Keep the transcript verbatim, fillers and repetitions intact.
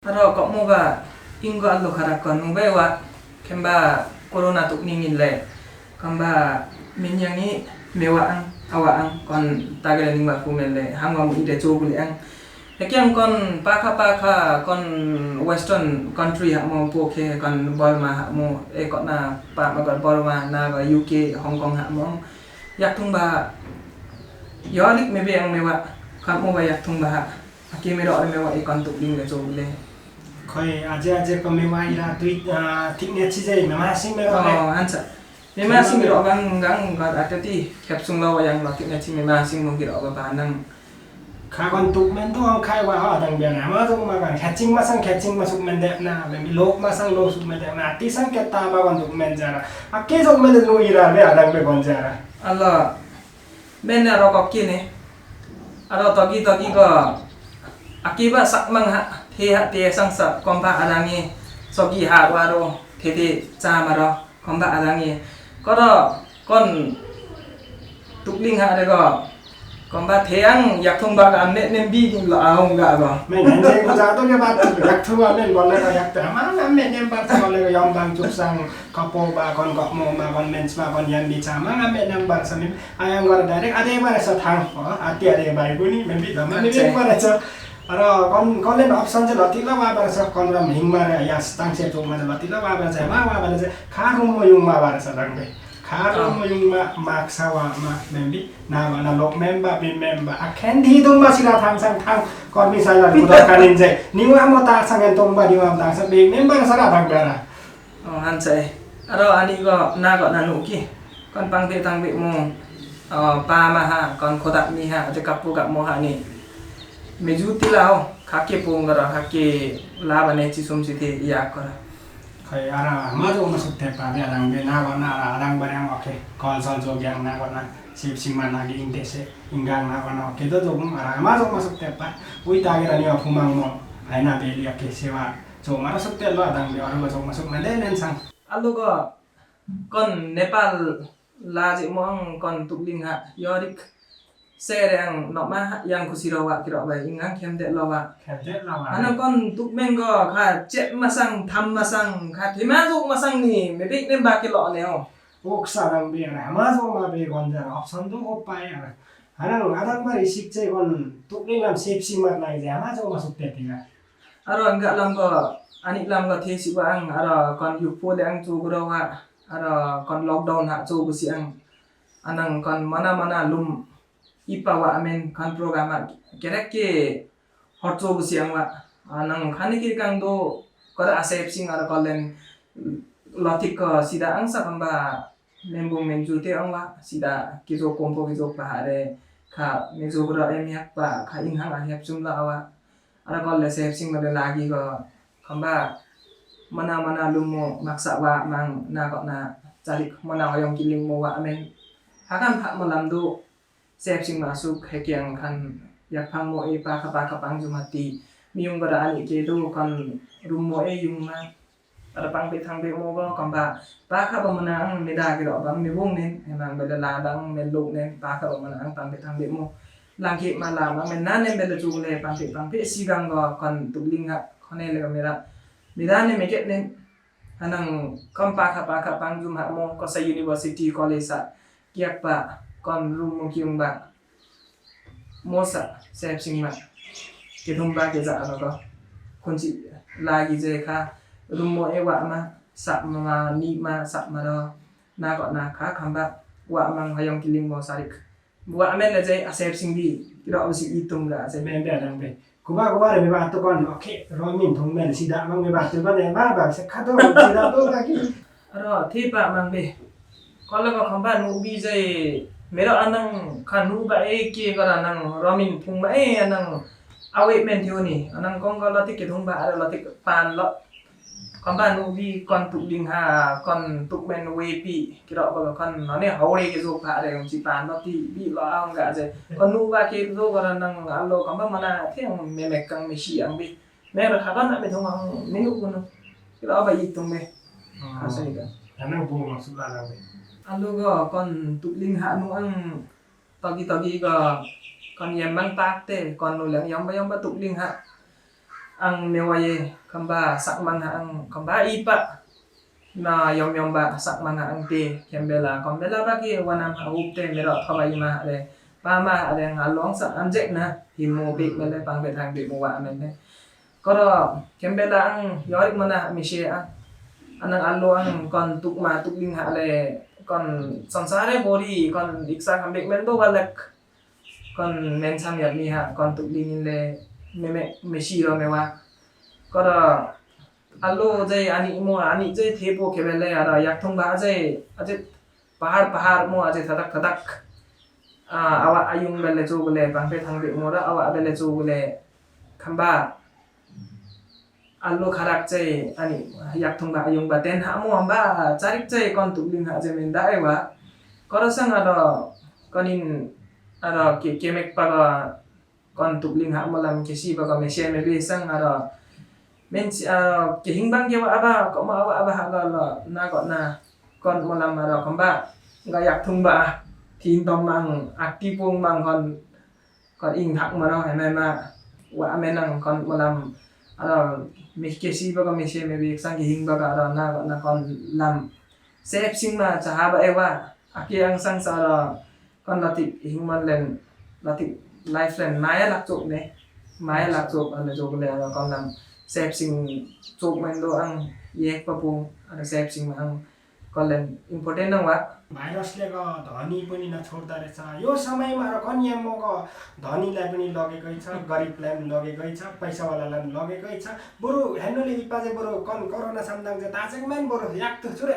Aro komo ba inggo allo kharak kon ube wa kemba corona tukning ile. Kemba minyangi mewa ang awa ang kon tagele ningba kumele hangwa mu ide chogule ang. Ekiang kon pakha pakha kon western country ha mo poke kon Burma ha mo e kon na pa ma kon Burma na ba U K Hong Kong ha mo. Yak tung ba yolik mebe ang mewa. Kamo ba yak tung ba ha. Aki mero ore mewa ikon tukling le chogule. Khoi aje aje ko mewa ira tui, ah, tikne chije mema sing mero ore. Oh, hansa. Mema sing mero gang gang gat atati khep sung lo yang lo tikne chi mema sing mo giro ba banang. Kha kon tukmen tu ang khai wa ha dang biana ma tu ma kan khaching masang khaching masuk mendep na, bemi lok masang lok suk mendep na, ati sang keta ba kon tukmen jara. Aki suk mendep nu ira be adang be kon jara. Allah. Men aro kokkine. Aro togi togi ko. Aki ba sak mang ha. Te ha te sang sa kompa adangi. Sogi ha waro. Te te cha maro. Kompa adangi. Koro kon tukling ha de ko. Kompa te ang yak thung ba kan ne nem bi ding lo aung ga ko. Men han je ko ja to ke ba yak thung ba men bole ko yak ta. Ma na men nem ba bole ko yom bang chuk sang. Kapo ba kon kok mo ma kon mens ma kon yan bi cha ma ngam be nang bar sa mi ayang bar direct ade bar sa thang. Oh, ati ade bar guni men bi da ma ni bar sa. Aro kon kon len option je loti la wa bar sa kon ram hing ma re ya stang se tu ma loti la wa bar sa ma wa bar sa. Kha rum mo yung ma bar sa dang be. Kha rum mo yung ma mak sa wa ma men bi na wa na lok men ba bi men ba. A ken di dung ma sila thang sang thang. Kon mi sa la ku da kanin je. Ni wa mo ta sang en tong ba di wa ta sa be men bar sa la thang be ra. Oh, han sai. Aro ani ko na ko na nu ki. Kon pang te tang be mo. Oh, pa ma ha, kon khodak mi ha, te kapu kap mo ha ni. Me ju ti la ho, kake pung gara, kake la ba ne chi sum si te ya ko ra. Khoi ara, ma jo ma suk te pa be arang be na ko na ara, arang ba yang oke. Kon sol jo gyang na ko na, sip sing ma na gi ing te se, inggang na ko na oke. Do jo mo ara, ma jo ma suk te pa. Ui ta ge ra ni wa phumang mo. Ai na be li oke, se wa. Jok masuk te lo adang de, aro jok masuk mende nen sang. Alo ko kon Nepal la je mo ang kon tukling ha, yorik sere ang no ma ha, yang kusiro wa kiro ba, ingang kemde lo wa. Kemde lo wa. Ano kon tukmeng ko kha, chet masang, tham masang, kha thima jok masang ni, mebik nem ba kilo ne ho. Oksa dang be, ano ma jok ma be kon ja, option do opai ano. Ano adang ba risik che kon tukling lam sep si mat lai je, ano jok masuk te tiga. Aro angga lam ko, ani lam ko thesi wa ang, aro kon yukpo le ang chu gro wa, aro kon lockdown ha chu gusi ang, anang kon mana mana lum ipa wa amen kon program ha kerek ke hot chu gusi ang wa, anang khani kiri kang do, kor asep sing aro kon len lotik ko sida ang sa kamba membung menju te ang wa, sida kijo kompo kijo pahare, kha mejo gro em yak pa, kha inghang a hep sum la wa. Ara kol le sep sing male lagi ko kamba mana mana lumo maksa wa mang na ko na charik mana hoyong kiling mo wa amen. Hakan hak malam do sep sing masuk hekiang kan yak pang mo e pa kapa kapang jumati miung ko da ani ke do kan rum mo e yung ma. Ara pangpe thangpe mo ko kamba pakha ba mana ang meda kiro bang mibung nen, emang bela ladang meluk nen, pakha ba mana ang pangpe thangpe mo. Langke mala ma men nanen bela chule pangpe pangpe sigang ko kon tukling ha, kone le ka mera. Meda ne meket nen, anang kom pakha pakha pangjum ha mo ko sa university college sa. Kiak pa kon rum mo kiung ba. Mosa, sep sing ma. Kithum ba ke za ano ko. Kunchi lagi je kha. Rum mo e wa ma, sap ma, ni ma, sap ma do. Na ko na kha, kamba. Wa ma hayong kiling mo sarik. Wa men le je, a sep sing bi. Kiro o si itung ga, sep. Men be, adang be. Kuba, kuba re me ba to kon. Oke, ro min thung men, sida mang me ba to kon, e ba, ba, se kha to, sida to lagi. Aro, thipa mangbe. Kola ko kamba nu bi jai, mero anang kanu ba e ke kora nang romin thung ba e anang awe men thiu ni, anang kong ko lati ke thung ba, aro lati pan lo. Kamba nu bi kon tukling ha, kon tukmen we pi, kiro ba kon nane hore ke jok ba are, unchi pan lati bi lo ang ga jai. Kon nu ba ke jok kora nang alo kamba mana thiang memek kang mesi ang bi. Mero hakan na me thong ang menu kuno. Kira ba itung me. Asa ida. Ano bu maksud la be. Alo ko kon tukling ha nu ang togi togi ko kon yem mang tak te kon nu leng yom ba yom ba tukling ha. ang mewa ye, kamba sakmang ha ang kamba ipa. Na yom yom ba sakmang ha ang te, kembela, kembela ba ki wanam ha up te mero thaba ima le. Pama le ngalong sa amjek na, himu bik mele pang bet hang bik mu wa men le. Koro, kembela ang yorik mana mise a. Anang alo ang kon tukma tukling ha le, kon sansare bori, kon iksa kambik men do walek. Kon men sam yap mi ha, kon tukling le, meme, mesi ro mewa. Koro, alo jai ani mo, ani jai thepo kebele, ara yak thung ba jai, aje pahar pahar mo, aje thadak thadak. Ah, awa ayung bele chugule, pangpe thangpe mo ra, awa bele chugule, kamba. Alo kharak jai, ani, yak thung ba ayung ba ten ha mo, amba, charik jai, kon tukling ha jai men da ewa. Koro sang aro, konin, aro, ke, kemek pa ga, kon tukling ha mo lam kesi ba ka mesi me be sang aro. Men si, aro, kehing bang ke wa aba, ko ma aba aba ha ga lo, na ko na, kon mo lam aro, kamba, ga yak thung ba, tin tom mang, akti pung mang kon, kon ing hak mo no, heme ma, wa amenang kon mo lam, aro, me kesi ba ka mesi me be sang kehing ba ka aro, na ko na kon lam. Sep sing ma, cha ha ba ewa, aki ang sang sa aro, kon lati hing man len, lati life len, maya lak chuk ne. Maya lak chuk, ane chuk le, ane kon lam. Sep sing chuk man do ang yek pa pung, ane sep sing ang kon len important nang wa. भाइरसले ग धनी पनि नछोड्दो रहेछ। यो समयमा र कन्या मग धनीलाई पनि लगेकै छ, गरिबलाई पनि लगेकै छ, पैसावालालाई पनि लगेकै छ। बरु हेर्नुले इपाजे बरु कन कोरोना सामदाङ चाहिँ ताजेक मन बरु याक तुचुरे।